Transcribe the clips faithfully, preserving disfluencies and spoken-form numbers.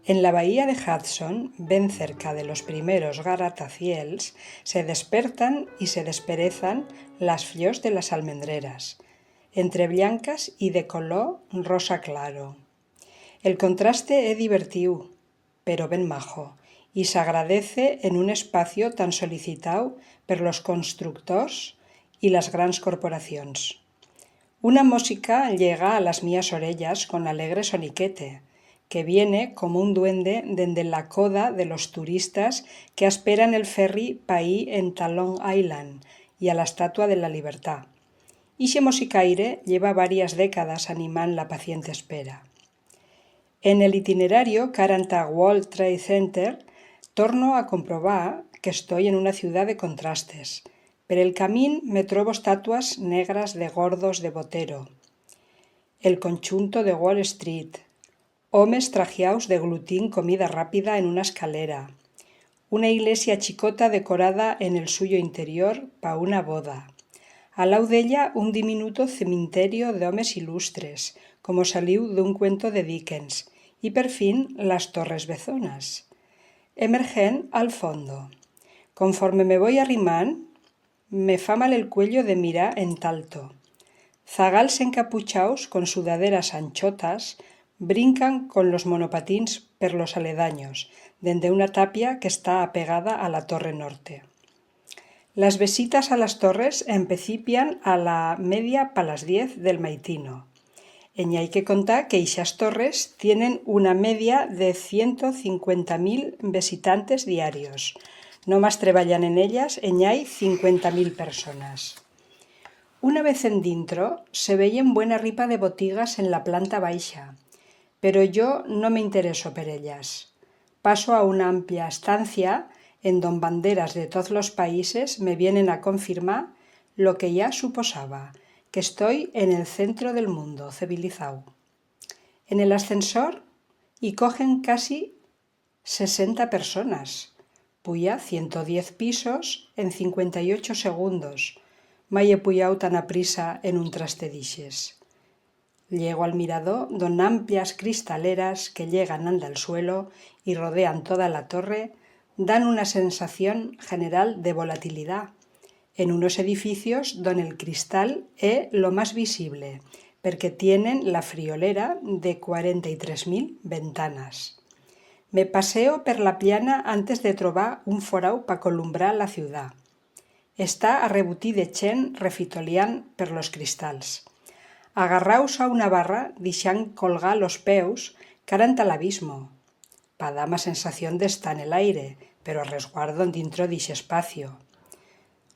En la bahía de Hudson, ben cerca de los primeros garataciels, se despertan y se desperezan las fllors de las almendreras, entre blancas y de color rosa claro. El contraste é divertiu, pero ben majo, y s'agradece en un espacio tan solicitau per los constructors y las grans corporacions. Una mosica llega a las mías orellas con alegre soniquete, que viene como un duende dende la coda de los turistas que asperan el ferri pa ir enta Long Island y a la Estatua de la Libertá. Ixe mosicaire lleva varias décadas animant la pacient espera. En el itinerario cara enta World Trade Center, torno a comprobar que estoi en una ciudat de contrastes. Per el camín me trobo estatuas negras de gordos de botero, el conchunto de Wall Street, homes trajiaus deglutín comida rapida en una escalera, una iglesia chicota decorada en el suyo interior pa una boda. Al lau d'ella, un diminuto ceminterio d'homes ilustres, como saliu d'un cuento de Dickens, y, per fin, las Torres Bezonas. Emergent al fondo. Conforme me voi arrimant, me fa mal el cuello de mirar enta alto. Zagals encapuchaus con sudaderas anchotas brincan con los monopatins per los aledanyos, dende una tapia que está apegada a la torre norte. Las vesitas a las torres empecipian a la media pa las diez del maitino. En i hai que contar que ixas torres tienen una media de ciento cincuenta mil visitantes diarios. Nomás treballan en ellas en i hai cincuenta mil personas. Una vez en dintro, se veyen buena ripa de botigas en la planta baixa, pero yo no me intereso per ellas. Paso a una amplia estancia en don banderas de toz los países me vienen a confirmar lo que ya suposaba, que estoi en el centro del mundo civilizau. En el ascensor i cogen casi sesenta personas. Puya ciento diez pisos en cincuenta y ocho segundos. Mai he puyau tan aprisa en un traste d'ixes. Llego al mirador, don amplias cristaleras que llegan anda el suelo y rodean toda la torre, dan una sensación general de volatilidat. En unos edificios don el cristal é lo más visible, perque tienen la friolera de cuarenta y tres mil ventanas. Me paseo per la plana antes de trobar un forau pa columbrar la ciudat. Está arrebutí de chent refitoliant per los cristals. Agarraus a una barra, dixan colgar los peus cara enta l'abismo, pa dar mas sensación d'estar en el aire, pero a resguardo dintro d'ixe espacio.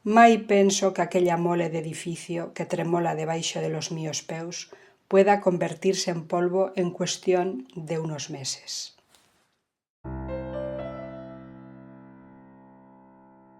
Mai penso que aquella mole d'edificio que tremola debaixo de los míos peus pueda convertir-se en polvo en cuestión d'unos meses.